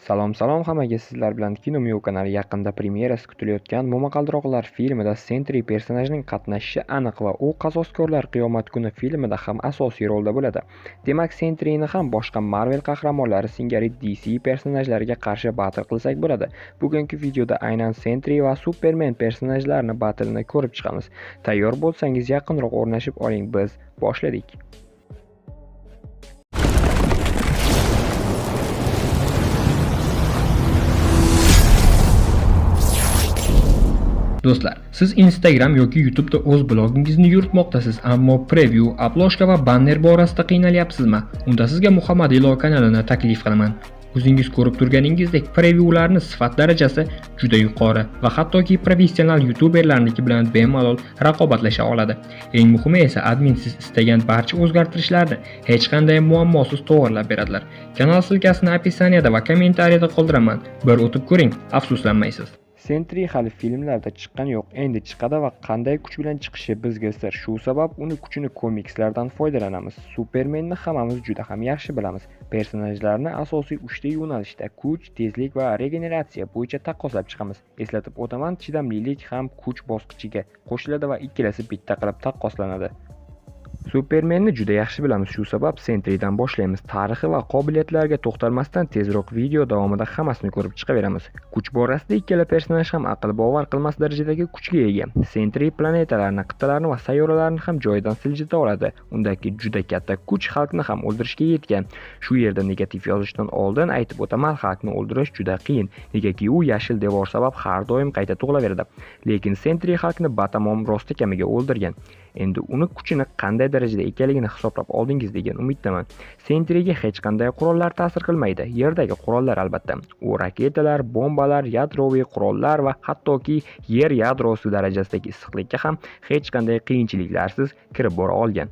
Salom salom hammaga, sizlar bilan Kinomio kanali. Yaqinda premyerasi kutilayotgan Momaqaldiroqlar filmida Sentry personajining qatnashishi aniq va u Qasoskorlar qiyomat kuni filmida ham asosiy rolda bo'ladi. Demak, Sentryni ham boshqa Marvel qahramonlari singari DC personajlariga qarshi battle qilsak bo'ladi. Bugungi videoda aynan Sentry va Superman personajlarini battlini ko'rib chiqamiz. Tayyor bo'lsangiz yaqinroq o'rnashib oling, biz boshladik. Do'stlar, siz Instagram yoki YouTube'da o'z blogingizni yuritmoqdasiz, ammo preview, обложка va banner borasida qiynalyapsizmi? Unda sizga Muhammad Ilo kanalini taklif qilaman. O'zingiz ko'rib turganingizdek, previewlarni sifat darajasi juda yuqori va hattoki professional youtuberlarniki bilan bemalol raqobatlasha oladi. Eng muhimi esa admin siz istagan barcha o'zgartirishlarni hech qanday muammosiz to'g'rilab beradilar. Kanal ссылкасini описаниеda va kommentariyada qoldiraman. Bir o'tib ko'ring, afsuslanmaysiz. Sentry hali filmlarda chiqqani yo'q, endi chiqadi va qanday kuch bilan chiqishi bizga sir. Shu sabab uni kuchini komikslardan foydalanamiz. Supermanni hammamiz juda ham yaxshi bilamiz. Personajlarni asosiy 3 ta yo'nalishda kuch, tezlik va regeneratsiya bo'yicha taqqoslab chiqamiz. Eslatib o'taman, chidamlilik ham kuch bosqichiga qo'shiladi va ikkalasi bitta qilib taqqoslanadi. Supermanni juda yaxshi bilamiz, shu sabab Sentrydan boshlaymiz. Tarixi va qobiliyatlariga to'xtalmasdan tezroq video davomida hammasini ko'rib chiqaveramiz. Kuch borasida ikkala personaj ham aql bovar qilmas darajadagi kuchga ega. Sentry planetalarni, qit'alarni va sayyoralarni ham joyidan siljita oladi. Undagi juda katta kuch Xalkni ham o'ldirishga yetgan. Shu yerda negativ yozishdan oldin aytib o'taman, Xalkni o'ldirish juda qiyin. Negaki u yashil devor sabab har doim qayta tug'ilaveradi. Lekin Sentry Xalkni batamom rosti kamiga o'ldirgan. Endi uni kuchini qanday darajada ekanligini hisoblab oldingiz degan umiddaman. Sentryga hech qanday qurollar ta'sir qilmaydi. Yerdagi qurollar albatta. U raketalar, bombalar, yadroviy qurollar va hattoki yer yadrosi darajasidagi issiqlikka ham hech qanday qiyinchiliklarsiz kirib bora olgan.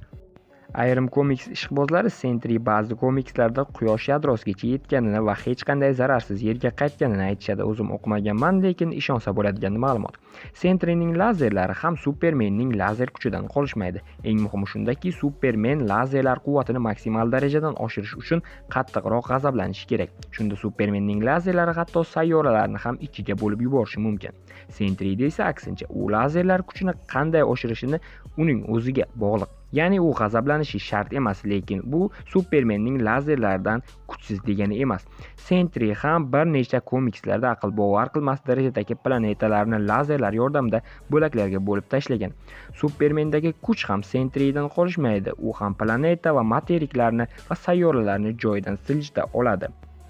Ayrim komiks ishqibozlari Sentry ba'zi komikslarda quyosh yadrosigacha yetganini va hech qanday zararsiz yerga qaytganini aytishadi. O'zim o'qimaganman, lekin ishonsa bo'ladigan ma'lumot. Sentryning lazerlari ham Supermanning lazer kuchidan qolishmaydi. Eng muhimi shundaki, Superman lazerlar quvvatini maksimal darajadan oshirish uchun qattiqroq g'azablanishi kerak. Shunda Supermanning lazerlari hatto sayyoralarni ham ikkiga bo'lib yuborishi mumkin. Sentryda esa aksincha, u lazerlar kuchini qanday oshirishini uning o'ziga bog'liq. Ya'ni u g'azablanishi shart emas, lekin bu Supermanning lazerlaridan kuchsiz degani emas. Sentry ham bir nechta komikslarda aql bovar qilmas darajadagi planetalarni lazerlar yordamida bo'laklarga bo'lib tashlagan. Supermandagi kuch ham Sentrydan qolishmaydi. U ham planeta va materiklarni va sayyoralarni joyidan siljita oladi.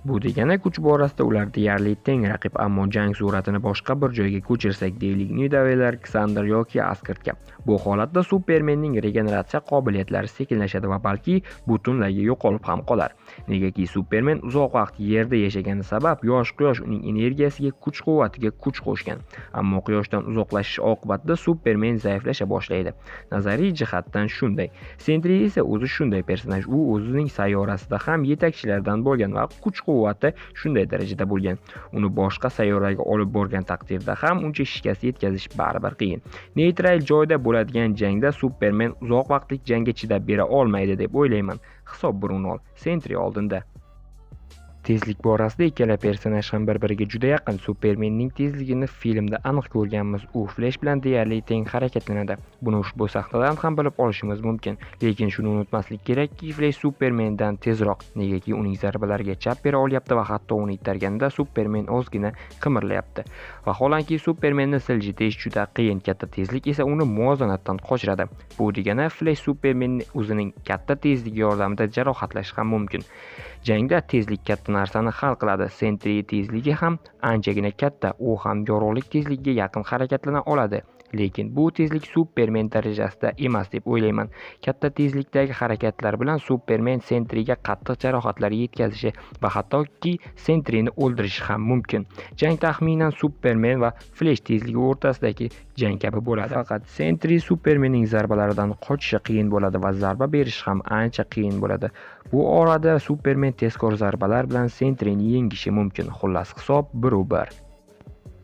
Bu degani kuch borasida ular deyarli teng raqib, ammo jang suratini boshqa bir joyga ko'chirsak, deylik Nidavellir, Ksander yoki Asgardga. Bu holatda Supermanning regeneratsiya qobiliyatlari sekinlashadi va balki butunlay yo'qolib ham qolar. Negaki Superman uzoq vaqt yerda yashagani sabab yosh quyosh uning energiyasiga, kuch-quvvatiga kuch qo'shgan. Ammo quyoshdan uzoqlashish oqibatida Superman zaiflasha boshlaydi. Nazariy jihatdan shunday. Sentry esa o'zi shunday personaj. U o'zining sayyorasida ham yetakchilardan bo'lgan va kuch quvvati shunday darajada bo'lgan. Uni boshqa sayyoraga olib borgan taqdirda ham uncha shikast yetkazish baribir qiyin. Neytral joyda bo'ladigan jangda Superman uzoq vaqtlik jangga chidab bera olmaydi deb o'ylayman. Hisob 1-0 Sentry oldinda. Tezlik borasida ikkala personaj ham bir-biriga juda yaqin. Supermanning tezligini filmda aniq ko'rganmiz. U Flash bilan deyarli teng harakatlanadi. Buni ushbu sahnadan ham bilib olishimiz mumkin. Lekin shuni unutmaslik kerakki, Flash Supermandan tezroq. Negaki uning zarbalariga chap bera olyapti va hatto uni ittarganda Superman ozgina qimirlayapti. Vaholanki Supermanni siljitish juda qiyin, katta tezlik esa uni muvozanatdan qochiradi. Bu degani Flash Supermanni o'zining katta tezligi yordamida jarohatlashi ham mumkin. Jangda tezlik katta narsani hal qiladi. Sentry tezligi ham anchagina katta, u ham yorug'lik tezligiga yaqin harakatlana oladi. Lekin bu tezlik Superman darajasida emas deb o'ylayman. Katta tezlikdagi harakatlar bilan Superman Sentryga qattiq jarohatlar yetkazishi va hattoki Sentryni o'ldirishi ham mumkin. Jang taxminan Superman va Flash tezligi o'rtasidagi jang kabi bo'ladi. Faqat Sentry Supermanning zarbalaridan qochishi qiyin bo'ladi va zarba berishi ham ancha qiyin bo'ladi. Bu orada Superman tezkor zarbalar bilan Sentryni yengishi mumkin. Xullas, hisob 1-1.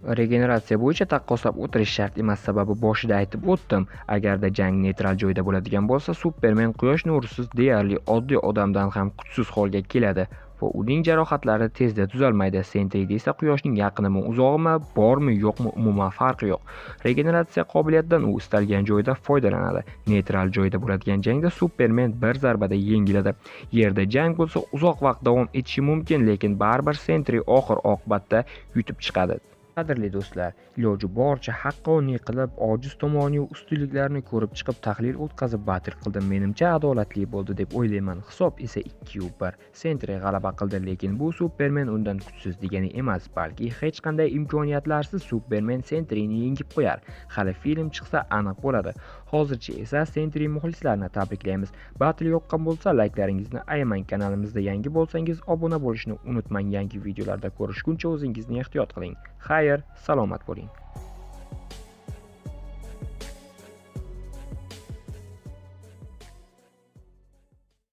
Regeneratsiya bo'yicha taqqoslab o'tirish shart emas, sababi boshida aytib o'tdim. Agarda jang neytral joyda bo'ladigan bo'lsa, Superman quyosh nurisiz deyarli oddiy odamdan ham kuchsiz holga keladi. Va uning jarohatlari tezda tuzalmaydi. Sentryda esa quyoshning yaqinimi, uzog'imi, bormi, yo'qmi umuman farqi yo'q. Regeneratsiya qobiliyatidan u istalgan joyda foydalanadi. Neytral joyda bo'ladigan jangda Superman bir zarbada yengiladi. Yerda jang bo'lsa uzoq vaqt davom etishi mumkin, lekin baribir Sentry oxir oqibatda yutib chiqadi. Qadrli do'stlar, iloji boricha haqqoniy qilib, ojiz tomoni va ustunliklarini ko'rib chiqib tahlil o'tkazib battle qildim. Menimcha adolatli bo'ldi deb o'ylayman. Hisob esa 2-1. Sentry g'alaba qildi, lekin bu Superman undan kuchsiz degani emas, balki hech qanday imkoniyatlarsiz Superman Sentryni yengib qo'yar. Hali film chiqsa aniq bo'ladi. Hozircha esa Sentry muxlislarini tabriklaymiz. Battle yoqqan bo'lsa layklaringizni ayamang. Kanalimizda yangi bo'lsangiz obuna bo'lishni unutmang. Yangi videolarda ko'rishguncha o'zingizni ehtiyot qiling. Xayr, salomat bo'ling.